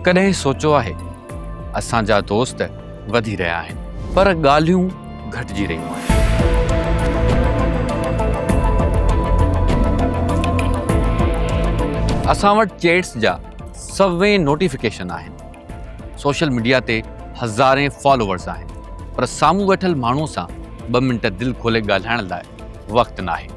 ڪڏهن سوچيو آهي؟ اسان جا دوست وڌي رهيا آهن پر ڳالهيون گهٽجي رهيون آهن. اسان وٽ چيٽس جا سوين نوٽيفڪيشن آهن. سوشل ميڊيا تي هزارين فالوورز آهن پر سامهون ويٺل ماڻهو سان ٻه منٽ دل کولي ڳالهائڻ لاء وقت ناهي.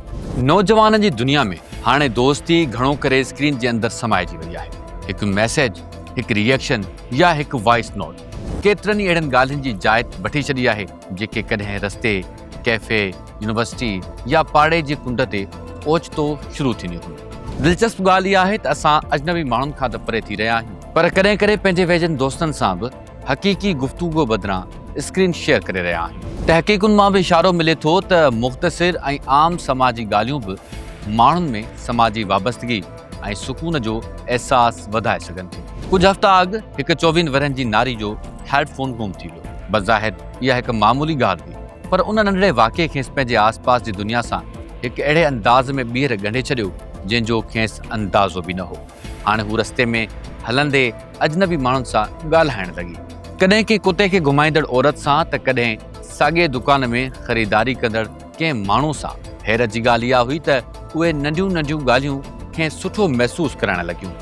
نوجوانن جي دنيا ۾ هاڻي دوستي گهڻو ڪري اسڪرين جي اندر سمائجي وئي آهي. هڪ ميسيج، هڪ ري ايڪشن يا هڪ وائس نوٽ ڪيترن ئي اهڙين ڳالهين جي جاء وٺي ڇڏي آهي جيڪي ڪڏهن رستي، ڪيفي، يونيورسٽي يا پاڙي جي ڪنڊ تي اوچتو شروع ٿينديون هيون. دلچسپ ڳالهه اها آهي ته اسان اجنبي ماڻهن کان ته پري ٿي رهيا آهيون پر ڪڏهن ڪڏهن پنهنجي ويجهن دوستن سان به حقيقي گفتگو بدران اسڪرين شيئر ڪري رهيا آهيون. تحقيقن مان به اشارو ملي ٿو ته مختصر ۽ عام سماجي ڳالهيون به ماڻهن ۾ سماجي وابستگي ۽ سڪون جو احساس وڌائي سگهن ٿيون. ڪجهه هفتا اڳ هڪ چوويهن ورهين جي ناري جو هيڊ فون گم ٿي ويو. بظاهر اها هڪ معمولي ڳالهه هئي پر ان ننڍڙي واقعي کيس پنهنجي آس پاس جي دنيا سان هڪ اهڙي انداز ۾ ٻيهر ڳنڍي ڇڏيو جنهن جو کيس اندازو به نه هو. هاڻي هو رستي ۾ هلندي اجنبي ماڻهن سان ڳالهائڻ لڳي. ڪڏهن ڪنهن ڪتي کي گهمائيندڙ عورت سان ته ڪڏهن ساڳئي دڪان ۾ خريداري ڪندڙ ڪنهن ماڻهو سان. حيرت جي ڳالهه اها هئي ته اهي ننڍيون ننڍيون ڳالهيون کين سٺو محسوس ڪرائڻ لڳيون.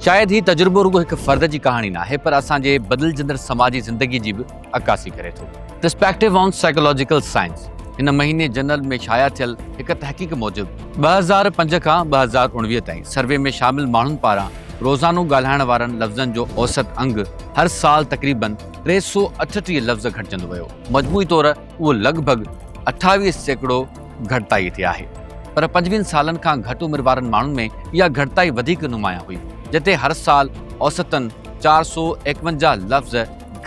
شايد هي تجربو رڳو هڪ فرد جي ڪهاڻي ناهي پر اسان جي بدلجندڙ سماجي زندگي جي به عڪاسي ڪري ٿو. پرسپيڪٽو آن سائيڪالاجيڪل سائنس هن مهيني جرنل ۾ شايع ٿيل هڪ تحقيق موجب 2005 کان 2019 تائين سروي ۾ شامل ماڻهن پاران روزانو ڳالهائڻ وارن لفظن جو اوسط انگ هر سال تقريبن 338 لفظ گهٽجندو ويو. مجموعي طور اهو لڳ ڀڳ 28% گهٽتائي تي آهي. پر پنجويهن سالن کان گهٽ عمر وارن ماڻهن ۾ اها گهٽتائي وڌيڪ نمايان هئي، جتي هر سال اوسطن 451 لفظ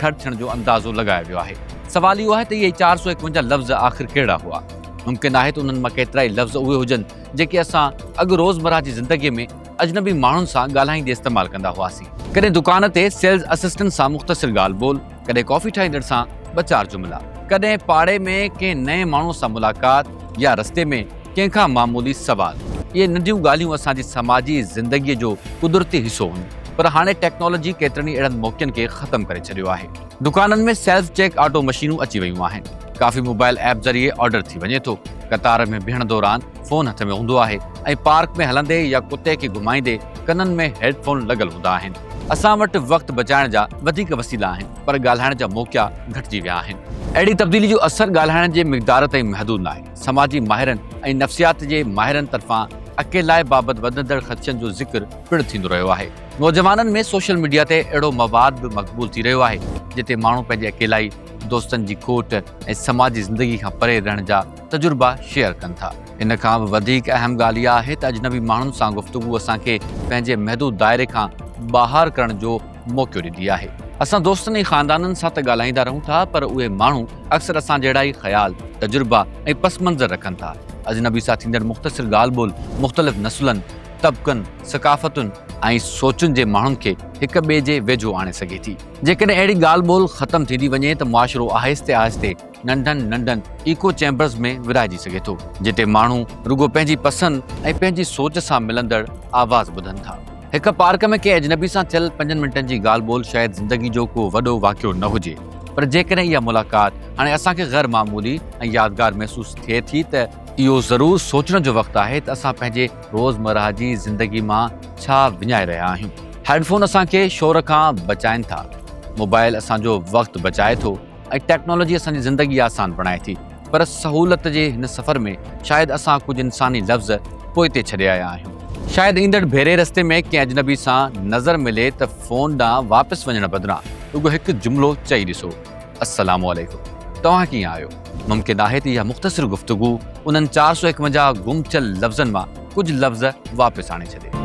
گهٽ ٿيڻ جو اندازو لڳايو ويو آهي. سوال اهو آهي ته اهي 451 لفظ آخر ڪهڙا هئا؟ ممڪن آهي ته انهن مان ڪيترائي لفظ اهي هجن جيڪي اسان اڳ روزمرهه جي زندگيء ۾ اجنبي ماڻهن سان ڳالهائيندي استعمال ڪندا هئاسين. ڪڏهن دڪان تي سيلز اسسٽنٽ سان مختصر ڳالهه ٻولهه، ڪڏهن ڪافي ٺاهيندڙ سان ٻه چار جملا، ڪڏهن پاڙي ۾ ڪنهن نئين ماڻهوء سان ملاقات يا رستي ۾ ڪنهن کان معمولي سوال. اهي ننڍيون ڳالهيون اسان جي سماجي زندگيء جو قدرتي حصو هيون، پر هاڻي ٽيڪنالاجي ڪيترن ئي اهڙن موقعن کي ختم ڪري ڇڏيو آهي. دڪانن ۾ سيلف چيڪ آٽو مشينون اچي ويون آهن. ڪافي موبائل ايپ ذريعي آرڊر ٿي وڃي ٿو. قطار ۾ بيهڻ دوران فون هٿ ۾ هوندو آهي ۽ پارڪ ۾ هلندي يا ڪتي کي گهمائيندي ڪنن ۾ هيڊ فون لڳل هوندا آهن. اسان وٽ وقت بچائڻ جا وڌيڪ وسيلا آهن، پر ڳالهائڻ جا موقعا گهٽجي ويا آهن. اهڙي تبديلي جو اثر ڳالهائڻ جي مقدار تائين محدود ناهي. سماجي ماهرن ۽ نفسيات جي ماهرن طرفان اڪيلائي بابت وڌندڙ خدشن جو ذڪر پڻ ٿيندو رهيو آهي. نوجوانن ۾ سوشل ميڊيا تي اهڙو مواد به مقبول ٿي رهيو آهي، جتي ماڻهو پنهنجي اڪيلائي، دوستن جي کوٽ ۽ سماجي زندگي کان پري رهڻ جا تجربا شيئر ڪن ٿا. ان کان به وڌيڪ اهم ڳالهه اها آهي ته اجنبي ماڻهن سان گفتگو اسان کي پنهنجي محدود دائري کان ٻاهر ڪرڻ جو موقعو ڏيندي آهي. اسان دوستن ۽ خاندانن سان ته ڳالهائيندا رهون ٿا پر اهي ماڻهو اڪثر اسان جهڙا ئي خيال، تجربا ۽ پس منظر رکن ٿا. اجنبي سان ٿيندڙ مختصر ڳالهه ٻولهه مختلف نسلن، طبقن، ثقافتن ۽ سوچن جي ماڻهن کي هڪ ٻئي جي ويجهو آڻي سگهي ٿي. جيڪڏهن اهڙي ڳالهه ٻولهه ختم ٿيندي وڃي ته معاشرو آهستي آهستي ننڍن ننڍن ايڪو چيمبرز ۾ ورهائجي سگهي ٿو، جتي ماڻهو رڳو پنهنجي پسند ۽ پنهنجي سوچ سان ملندڙ آواز ٻڌن ٿا. هڪ پارڪ ۾ ڪنهن اجنبي سان ٿيل پنجن منٽن جي ڳالهه ٻولهه شايد زندگي جو ڪو وڏو واقعو نه هجي، پر جيڪڏهن اها ملاقات هاڻي اسان کي غير معمولي ۽ يادگار محسوس ٿئي ٿي ته اهو ضرور سوچڻ جو وقت آهي ته اسان پنهنجي روزمرهه جي زندگي مان ڇا وڃائي رهيا آهيون. هيڊ فون اسان کي شور کان بچائن ٿا، موبائل اسان جو وقت بچائي ٿو ۽ ٽيڪنالاجي اسان جي زندگي آسان بڻائي ٿي، پر سهولت جي هن سفر ۾ شايد اسان ڪجهه انساني لفظ پوئتي ڇڏي آيا آهيون. شايد ايندڙ ڀيري رستي ۾ ڪنهن اجنبي سان نظر ملي ته فون ڏانهن واپس وڃڻ بدران رڳو هڪ جملو چئي ڏسو، السلام عليڪم، توهان ڪيئن آهيو؟ ممڪن آهي ته اها مختصر گفتگو انهن 451 گم ٿيل لفظن مان ڪجهه لفظ واپس آڻي ڇڏي.